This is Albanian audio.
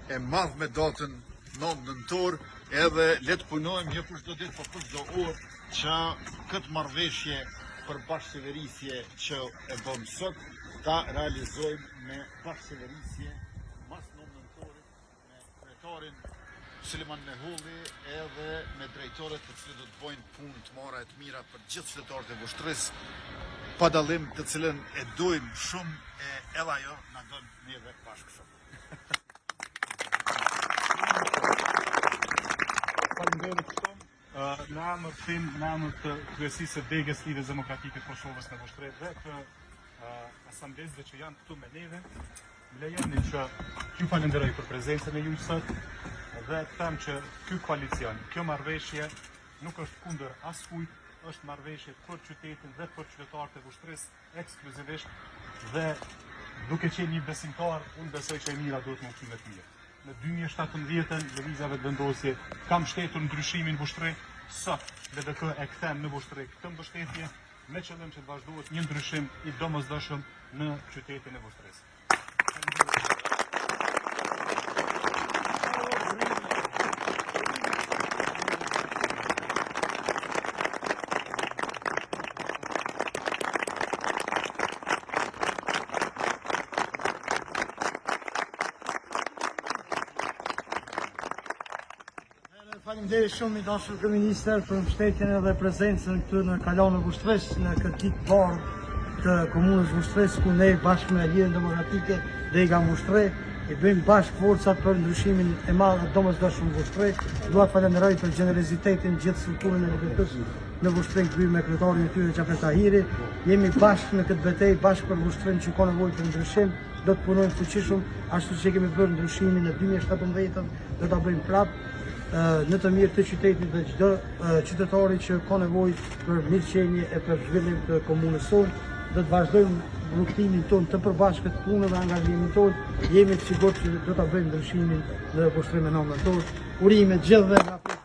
e madh me datën 9 nëntor, edhe le të punojmë jo për çdo ditë, por për çdo orë që këtë marrëveshje për bashkëqeverisje që e bëmë sot, ta realizojmë me bashkëqeverisje mas 9 nëntorit me kryetarin Sylejman Meholli edhe me drejtorët të cilët do të bojnë punë të mara e të mira për gjithë qytetarët e Vushtrrisë, pa dallim të cilën e dojmë shumë e edhe ajo na don neve bashkë shumë. Faleminderit shumë. Në emër tim, në emër të kryesisë së Degës Lidhjes Demokratike të Kosovës në Vushtrri dhe të asamblistëve që janë këtu me neve, më lejoni që t'ju falenderoj për prezencën e juaj sot dhe të them që ky koalicion, kjo marrëveshje nuk është kundër askujt, është marrëveshje për qytetin dhe për qytetarët e Vushtrrisë ekskluzivisht dhe duke qenë një besimtar, unë besoj që e mira duhet me u kthy me të mirë. Në 2017-ën, Lëvizja Vetëvendosje ka mbështetur ndryshimin në Vushtrri, sot LDK e kthen në Vushtrri këtë mbështetje me qëllim që të vazhdohet një ndryshim i domosdoshëm në qytetin e Vushtrrisë. Faleminderit shumë i dashur kryeministër për mbështetjen edhe prezencën këtu në Kalanë e Vushtrrisë në këtë ditë të bardhë të komunës Vushtrrisë ku ne bashkë me Lidhjen Demokratike Dega Vushtrri i bëjmë bashkë forcat për ndryshimin e madh e domosdoshëm në Vushtrri. Dua të falenderoj për gjenerozitetin gjithë strukturën e LDK-së në Vushtrri krye me kryetarin e tyre Xhafer Tahiri. Jemi bashkë në këtë betejë, bashkë për Vushtrrinë që ka nevojë për ndryshim. Do të punojmë fuqishëm ashtu siç e kemi bërë ndryshimin në 2017-ën, do ta bëjmë prapë në të mirë të qytetit dhe çdo qytetari që ka nevojë për mirëqenie e për zhvillim të komunës sonë. Do të vazhdojmë rrugëtimin tonë të përbashkët, punën dhe angazhimin tonë. Jemi të sigurt që do ta bëjmë ndryshimin në Vushtrri me 9 nëntor. Urime gjithëve nga.